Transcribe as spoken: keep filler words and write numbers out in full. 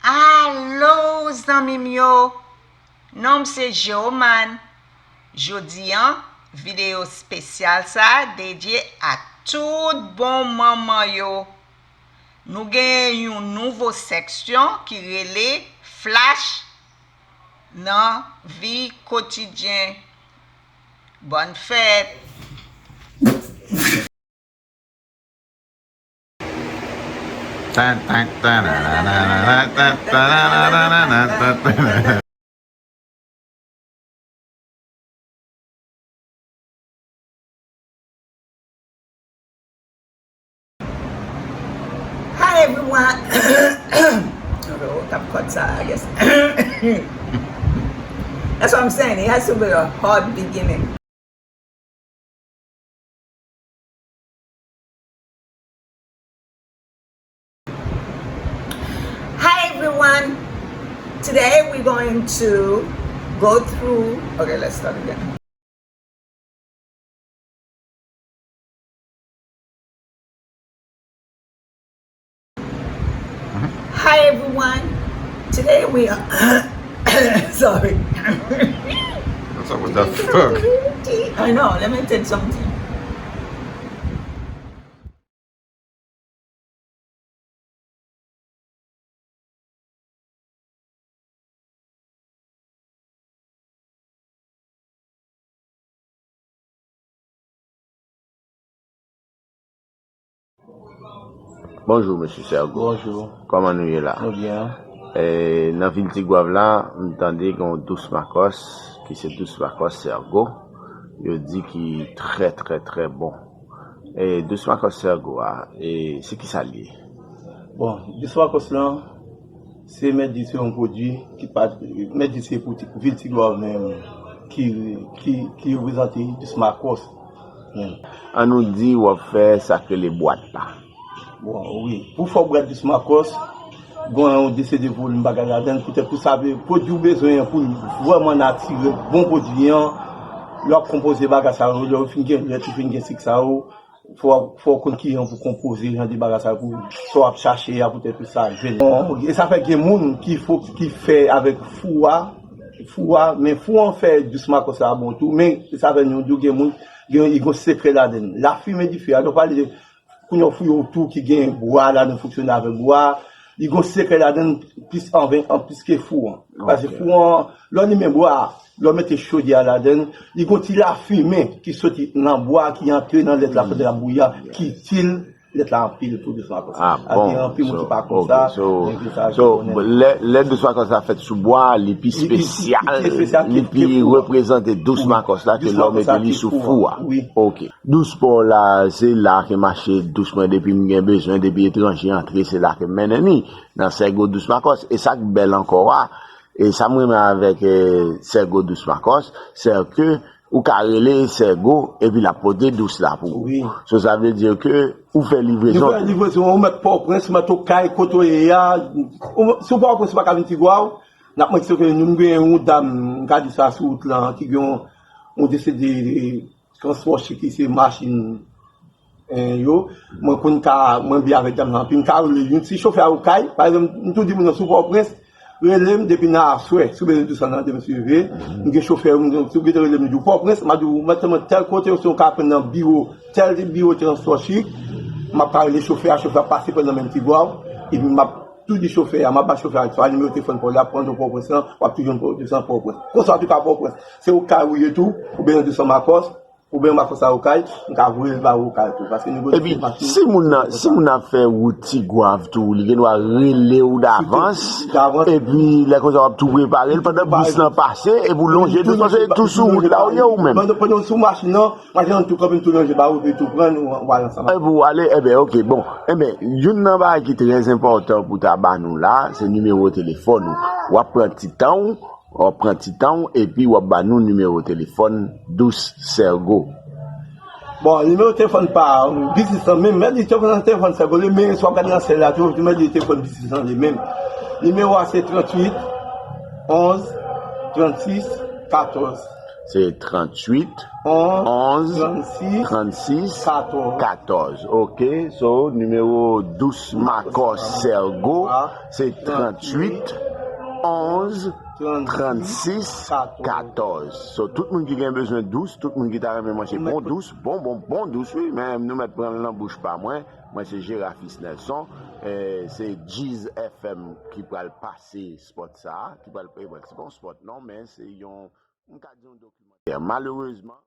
Alo, zanmi m yo! Non m se Geomane. Jodi an, videyo espesyal sa a dedye a tout bon manman yo. Nou genyen yon nouvo seksyon ki rele Flash nan vi kotidyen. Bòn fèt! Hi everyone. Okay, oh, tap cut sa, I guess. That's what I'm saying. It has to be a hard beginning. Hi everyone. Today we're going to go through. Okay, let's start again. Hi everyone. Today we are sorry. What's up with the fuck? I know. Let me take something. Bonjou, mesye Sergo. Bonjou. Kòman nou ye la? Nou byen. E, nan vil Tigwav la, m tande gen yon Dous Makòs, ki se Dous Makòs Sergo. Yo di ki trè, trè, trè bon. E, Dous Makòs Sergo a, e, se ki sa l ye? Bon, Dous Makòs lan, se mèt di se yon pwodui ki pa, mèt di se pou ti, vil Tigwav menm ki, ki, ki reprezante Dous Makòs menm. An nou di w ap fè sa k rele bwat la. Bon, wi. Pou fè w bwat Dous Makòs, gen yon desede volim bagay ladan l, poutèt pou sa vle, pwodui w bezwen an pou l vrèman natirèl, bon pwodui an, lè w ap konpoze bagay sa yo, lè w fin gen lèt, ou fin gen sik sa yo, fò, fò w konn kijan pou konpoze jan de bagay sa yo, pou sa w ap chache a, poutèt pou sa jwenn. Bon, e sa fè gen moun ki fo, ki fè avèk fou a, fou a, men fou an fè Dous Makòs la bon tou, men e sa fè nou di w gen moun, gen, li gen sekrè ladan l. Lafimen dife a, nou pale de Kounye a w fouye w tou ki gen bwa ladan, fonksyone avèk bwa. Li gon sekrè ladan l plis anven, an plis ke fou an. Paske fou an, lè w limen bwa a, lè w mete chodyè a ladan l, li gon ti lafimen ki soti nan bwa a, ki antre nan lèt la pandan l ap bouyi a, ki itil lèt la anpil pou Dous Makòs. Ah bon. Gen anpil moun ki pa konn sa, men ki sa, so, lè, lè Dous Makòs la fèt sou bwa a, li pi espesyal, li pi reprezante Dous Makòs la ke lè w mete li sou fou a. Wi. Ok. Dous pa w la, se la ke m mache dous mwen depi m gen bezwen, depi etranje antre, se la ke m mennen li, nan Sègo Dous Makòs. E sa k bèl ankò a, e sa m renmen avèk, eh, Sègo Dous Makòs, se ke ou ka rele Sègo epi l ap pote dous la pou ou. Wi. So, sa vle di ke ou fè livrezon. Ou fè livrezon, ou mèt Pòtoprens, ou mèt Okay, kote w ye a, ou, si w Pòtoprens ou pa ka vin Tigwav, n ap mande ke nou gen yon dam, m ka di sa sou wout lan, ki gen yon, yon desede transpò chik ki se machin, eh, yo. Mwen konn ka, mwen byen avèk dam nan anpil. M ka rele youn. Si chofè a Okay, pa egzanp, m toujou di moun nan sou Pòtoprens, rele m depi nan aswè. Si w bezwen dous lan nan demen si Dye vle, m gen chofè, m gen, si w bezwen rele m, di w Pòtoprens, m ap di w, mèt mwen tèl kote, osnon w ka pran nan biwo, tèl biwo transpò chik, m ap ka rele chofè a, chofè a pase pran nan menm Tigwav, epi m ap tou di chofè a, m ap ba chofè a, swa nimewo telefòn pa w la, pran nan Pòtoprens lan, w ap toujou jwenn Pòtoprens lan Pòtoprens. Konswa tou ka Pòtoprens. Se Okay ou ye tou, ou bezwen dous lan Makòs, oubyen Makòs la Okay, m ka voye l ba ou Okay tou. Paske nou gen machin. Epi, si moun nan, si moun nan ap fè wout Tigwav tou, li gen dwa rele w davans, epi lè konsa w ap tou prepare l pandan bis lan pase, epi w lonje dous, paske tou sou wout la ou ye ou menm. Pandan, pandan w sou machin nan, machin nan tou kanpe, m tou lonje ba ou, epi tou pran, nou, nou ale ansanm. Epi w ale, enben, ok, bon. Enben, youn nan bagay ki trè enpòtan pou ta ba nou la, se nimewo telefòn ou. W ap pran ti tan w, w ap pran ti tan w, epi w ap ba nou nimewo telefòn Dous Sègo. Bon, nimewo telefòn pa biznis lan menm, mèt di telefòn, telefòn Sègo li menm, si w ap gade nan syèl la tou, mèt di telefòn biznis lan li menm. Nimewo a se tranntuit, onz, trannsis, katòz. Se tranntuit, onz, transis, katòz. Ok, so nimewo dous Makòs Sègo, se tranntuit, onz, transis, katòz. So, tout moun ki gen bezwen dous, tout moun ki ta renmen manje bon dous, bon, bon, bon dous, wi, men nou mèt pran l nan bouch pa mwen. Mwen se Jera Fils Nelson. Eh, se Djiz F M ki pral pase spòt sa a, ki pral, eh, se pa yon spòt non, men se yon, m ka di yon dokimantè. Malerezman,